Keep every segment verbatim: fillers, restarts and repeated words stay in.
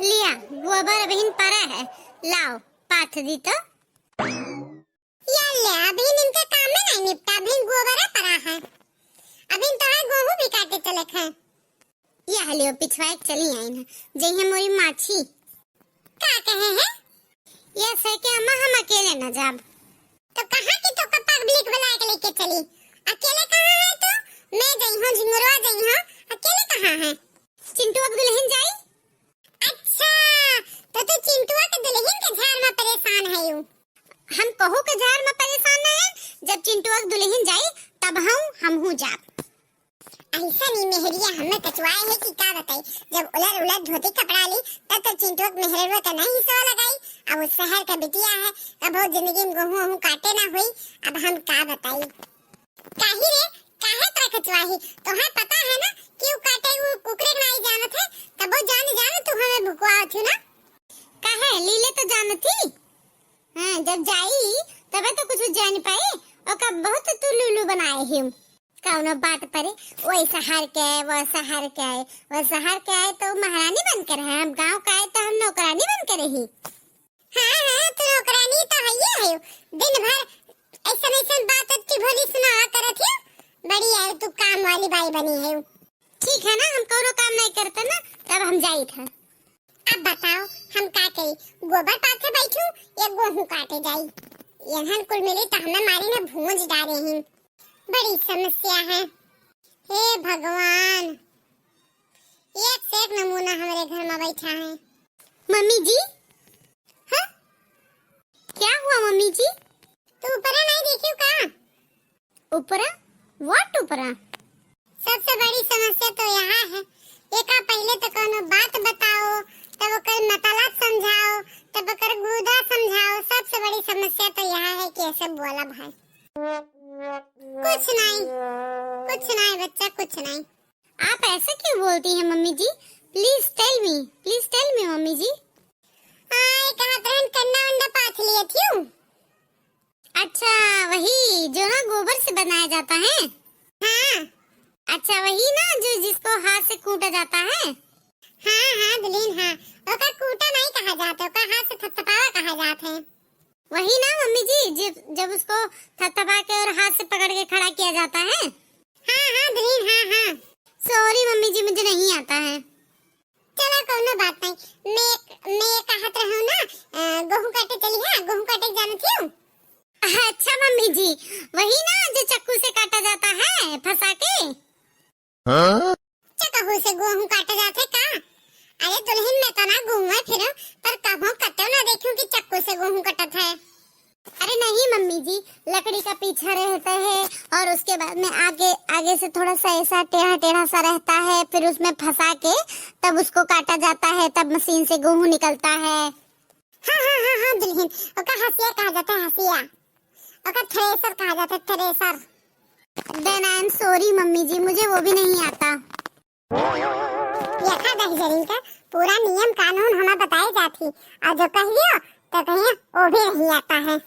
लिया, गोबर अबहिन परा है, लाओ, पाथ दी तो। या ले, अबहिन इनके काम में नहीं निपटा, अबहिन गोबरे परा है। अबहिन तो है, गोहूँ भी काटे चले खे। यह लियो, पिछवाए के चली आइन है, जइहे मोरी माछी। का कहे है? यस है कि अम्मा, हम अकेले न जाब। तो कहाँ की तो पब्लिक बुला के लेके चली? अकेले कहाँ है तू? मैं जइहो, झिंगुरवा जइहो, अकेले कहाँ है? चिंटुआ के दुल्हन जाई। अच्छा, तो तू चिंटुआ के दुल्हन के झार में परेशान है यू? हम कहू के झार में परेशान न है, जब चिंटुआ के दुल्हन जाई, तब हम, हमहू जाब। ऐसा नहीं मेहरिया हमें कचवाए है कि का बताई। जब उलर उलर धोती कपड़ा ली, तब तो चिंटुआ के मेहररुआ का नहीं सो लगाई। अब उस शहर का बिटिया है, अब वो जिंदगी में गोहूँ वोहूँ काटे ना हुई, अब हम का बताई। काहे रे, काहे तोरा कचवाही? तोहे पता है ना कि उ काटे उ कुकरे के नाई जानत है, तब वो जान जान तू हमें भुकवावत हो ना। काहे, लीले तो जानत ही। हाँ, जब जाई, तबे तो कुछ जान पाई। ओका बहुत तू लुलु बनाए ही। कौनो बात परे, वो शहर के, वो शहर के आए, वो शहर के आए तो महारानी बन के रहे, हम गाँव का आए तो हम नौकरानी बन के रही। हाँ, हाँ, तू नौकरानी तो हइये है, दिन भर ऐसन ऐसन बात अच्छी भोली सुनावा करत है, बड़ी है तू काम वाली बाई बनी है। ठीक है ना, हम कौनो काम नहीं करते ना, तब हम जाइत है। अब बताओ, हम का करी? गोबर पाथे बैठू या गोहूँ काटे जाई? यहन कुल मिली तो हमें मारी ने भूंज डारे ही। बड़ी समस्या है। हे भगवान, एक से एक नमूना हमारे घर में बैठा है। मम्मी जी, हाँ? क्या हुआ मम्मी जी? तू ऊपरा नहीं देखियो का? ऊपरा? What ऊपरा? सबसे बड़ी समस्या तो यहाँ है, एका पहले तो कौनो बात बताओ, तब ओकर मतलब समझाओ, तब ओकर गुदा समझाओ। सबसे बड़ी समस्या तो यहाँ है कि ऐसे बोला भाई। कुछ नहीं, कुछ नहीं बच्चा, कुछ नहीं। आप ऐसा क्यों बोलती हैं mummy ji? Please tell me, please tell me mummy ji. आए, कहाँ तरहन कंडा उंडा पाथ लिए थियू? अच्छा, वही जो ना गोबर से बनाया जाता है? हाँ। अच्छा, वही ना जो जिसको हाथ से कूटा जाता है? हाँ, हाँ, दुल्हन, हाँ। ओका कूटा नहीं कहा जाता, ओका हाथ से थपथपावा कहा जाता है। वही ना मम्मी जी, जब, जब उसको थपथपा के और हाथ से पकड़ के खड़ा किया जाता है? हाँ, हाँ, दुल्हन, हाँ, हाँ। Sorry मम्मी जी, मुझे नहीं आता है। चला, कौनो बात नहीं। मैं, मैं कहत रहूँ ना, अ, गोहूँ काटे चली है, गोहूँ काटे के जानत हियो? अच्छा मम्मी जी, वही ना जो चक्कू से काटा जाता है, फंसा के? हाँ? चक्कू से गोहूँ काटा जात है का? अरे दुल्हन, मैं तो ना घूमे फिरूँ, पर कहूँ कतौ ना देखूँ कि चक्कू से गोहूँ कटत है। अरे नहीं मम्मी जी, लकड़ी का पीछा रहता है और उसके बाद में आगे, आगे से थोड़ा सा ऐसा टेढ़ा टेढ़ा सा रहता है, फिर उसमें फंसा के तब उसको काटा जाता है, तब मशीन से गेहूं निकलता है। हाँ, हाँ, हाँ, हाँ, दुल्हन, ओका हंसिया कहा जाता है, हंसिया। ओका थ्रेसर कहा जाता है, thresher. Then I am sorry mummy ji, मुझे वो भी नहीं आता। देखा दहिजरिन का पूरा नियम कानून हमें बताए जात ही, और जो कह दियो तो कहिए वो भी नहीं आता है।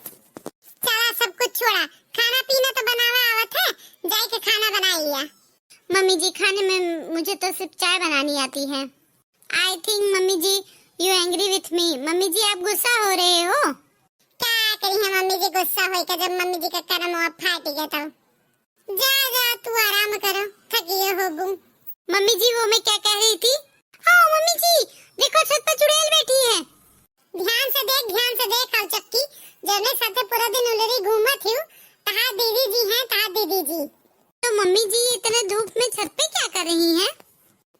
चला सब कुछ छोड़ा, खाना पीना तो बनावा आवत है, जाए के खाना बना लिया। मम्मी जी, खाने में मुझे तो सिर्फ चाय बनानी आती है। I think mummy ji, you angry with me। Mummy ji, आप गुस्सा हो रहे हो? क्या करी है मम्मी जी गुस्सा होई का, जब मम्मी जी का करम हुआ फाट गया तो। जा, जा, तू आराम करो, थकी होबू। मम्मी जी, वो मैं क्या कह रही थी? ओ मम्मी जी, देखो छत पर चुड़ैल बैठी है। ध्यान से देख, ध्यान से देख, अलचक्की, जौने साथे पूरा दिन उलरी घूमत हियो, तहार दीदी जी हैं, तहार दीदी जी। तो मम्मी जी, इतने धूप में छत पे क्या कर रही हैं?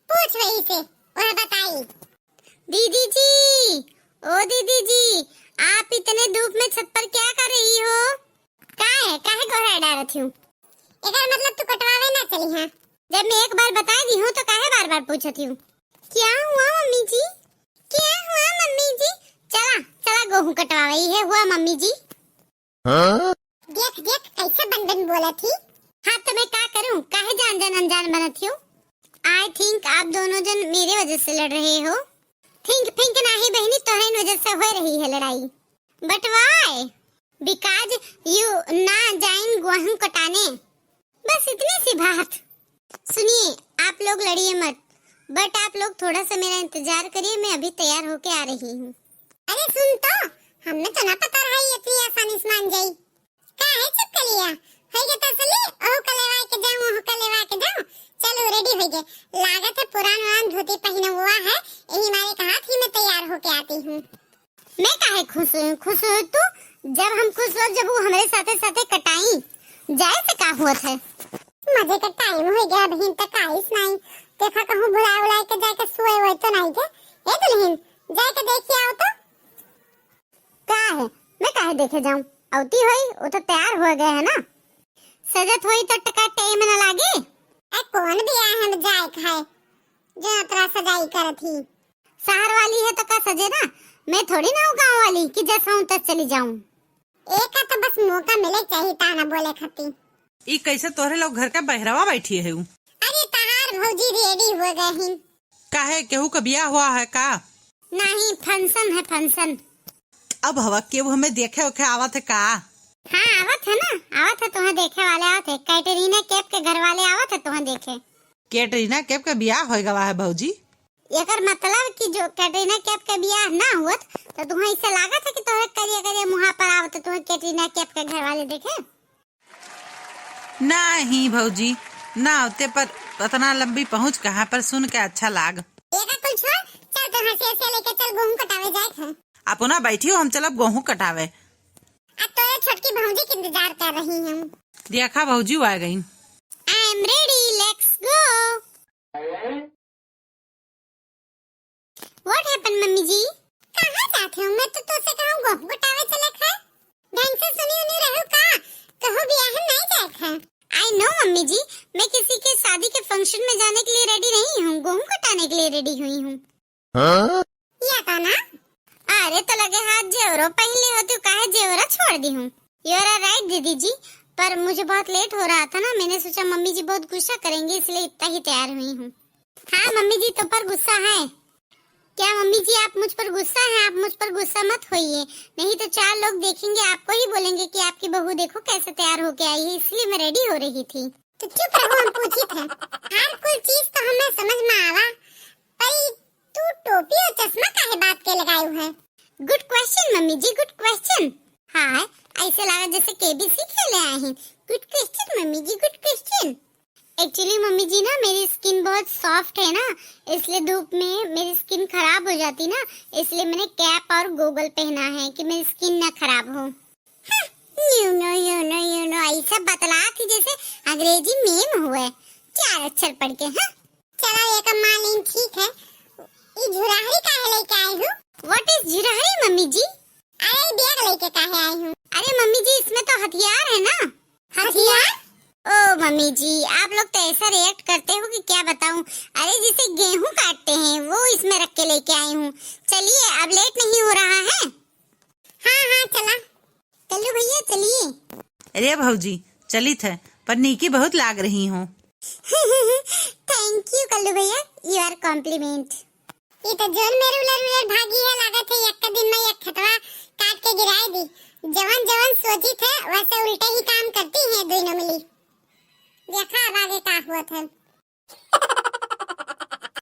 पूछ वही से, वह बताई। दीदी जी, ओ दीदी जी, आप इतने धूप में छत पर क्या कर रही हो? काहे, काहे गोहराए डारत हियो? एकर मतलब तू कटवावे ना चली, हाँ? जब मैं एक बार बता दी हूँ तो काहे बार बार पूछत हियो? क्या हुआ मम्मी जी? क्या हुआ मम्मी जी? चला, चला गोहूँ कटवावे, ये हुआ मम्मी जी। हाँ? देख, देख, कैसे बन बन बोलत ही। हाँ, तो मैं का करूँ? काहे जान जान अनजान बनत हियो? I think आप दोनों जन मेरे वजह से लड़ रहे हो। Think फिंक नाही बहनी, तोहरे वजह से हो रही है लड़ाई। But why? Because you ना जाइन गोहूं कटाने। बस इतनी सी बात। सुनिए, आप लोग लड़िए मत, But आप लोग थोड़ा सा मेरा इंतजार करिए, मैं अभी तैयार होके आ रही हूँ। अरे सुन तो, हमें तो ना पता रहा ये इतनी आसानी से मान जाई। का है छिपकलिया? होई गे तसली, ओहू का लेवा के जाऊं, ओहू का लेवा के जाऊं। चलो, ready होई गे। लागत है पुरान उरान धोती पहिना हुआ है, यही मारे कहा थी मैं तैयार होके आती हूँ। मैं काहे खुश हुई? खुश हुई तू, जब हम खुश हो, जब वो हमरे साथे साथे कटाई, जाए से का हुआ है? मजे का time होई गया, अबहिन तक आइस नाई। देखा कहूँ भुलाए उलाए के जाके सोए हुए तो नाई के। ए दुल्हन, जाके देखी आओ तो। का है? मैं काहे देखे जाऊं? अवती होई, वो तो तैयार हो गए है ना। सजत होई तो टका time न लागे। ए, कौन बियाह में जाए खाए, जो अतरा सजाई करत ही? शहर वाली है तो का सजे ना, मैं थोड़ी ना हूँ गाँव वाली कि जस हूँ तस चली जाऊं। एका तो बस मौका मिले चाहिए ताना बोले खातिर। ई कैसे तोहरे लोग घर का बहरवा बैठी है उ? अरे तहार भौजी ready हो गए हिन। काहे, केहू का बियाह हुआ है का? नहीं, function है, function। अब हवा केहू हमें देखे ओखे आवत है का? हाँ, आवत है ना, आवत है, तुहें देखे वाले आवत है। कैटरीना कैफ के घर वाले आवत है तुहें देखे। कैटरीना कैफ के बियाह होए गवा है भौजी। एकर मतलब कि जो कैटरीना कैफ के बियाह ना हुअत, तो तुहें ऐसे लागत है कि तोहरे करिया करिया मुहा पर आवत है, तुहें कैटरीना कैफ के घर वाले देखे? नहीं भौजी, ना होते, पर उतना लंबी पहुँच कहाँ पर, सुन के अच्छा लाग। एका कुल छोड़, चल तो हंसी हंसी लेके चल, गेहूं कटावे जाए थे। आप ना बैठी हो, हम चलब गेहूं कटावे। अब तो ये छोटकी भौजी के इंतजार कर रही हूँ। देखा भौजी, वो आ गई। I am ready, let's go। What happened, mummy ji? कहाँ जात हो? मैं तो तोसे कहूँ गेहूं कटावे चले थे। ढंग से सुनी उनी रहू का? कहूँ बियाह में नहीं जाए थे। I know मम्मी जी, मैं किसी के शादी के function में जाने के लिए ready नहीं हूँ, गेहूं कटाने के लिए ready हुई हूँ। हाँ? या था ना? अरे तो लगे हाथ जेवरो पहले होती, काहे जेवरा छोड़ दी हूँ? You are right दीदी जी, पर मुझे बहुत late हो रहा था ना, मैंने सोचा मम्मी जी बहुत गुस्सा करेंगी, इसलिए इतना ही तैयार हुई हूँ। हाँ मम्मी जी, तुम पर गुस्सा है। क्या मम्मी जी, आप मुझ पर गुस्सा हैं? आप मुझ पर गुस्सा मत होइए, नहीं तो चार लोग देखेंगे, आपको ही बोलेंगे कि आपकी बहू देखो कैसे तैयार होके आई है, इसलिए मैं ready हो रही थी। तो चुप रहो, हम पूछी थे। हर कोई चीज तो हमें समझ में आवा, पर ई तू टोपी और चश्मा काहे बात के लगाए है? Good question मम्मी जी, good question। हाँ, ऐसे लगा जैसे केबीसी खेले आए हैं। Good question मम्मी जी, good question। Actually मम्मी जी ना, मेरी skin बहुत soft है ना, इसलिए धूप में मेरी skin खराब हो जाती ना, इसलिए मैंने cap और goggle पहना है कि मेरी skin ना खराब हो। हाँ, you know, you know, you know, ऐसा बतला थी जैसे अंग्रेजी meme हुए, चार अक्षर पढ़ के। हाँ, चला एक मालिन ठीक है, ई झुरहरी काहे लेके आई हूँ? What is झुरहरी मम्मी जी? अरे bag लेके काहे आई हूँ? अरे मम्मी जी, इसमें तो हथियार है ना। हथियार? ओ मम्मी जी, आप लोग तो ऐसा react करते हो कि क्या बताऊं। अरे जिसे गेहूं काटते हैं वो इसमें रख के लेके आई हूँ। चलिए अब late नहीं हो रहा है। हाँ हाँ चला। कल्लू भैया चलिए। अरे भौजी चलित है, पर नीकी बहुत लाग रही हो। Thank you कल्लू भैया, your compliment। ये तो जोन मेरे उलर उलर भागी है, लागत है एक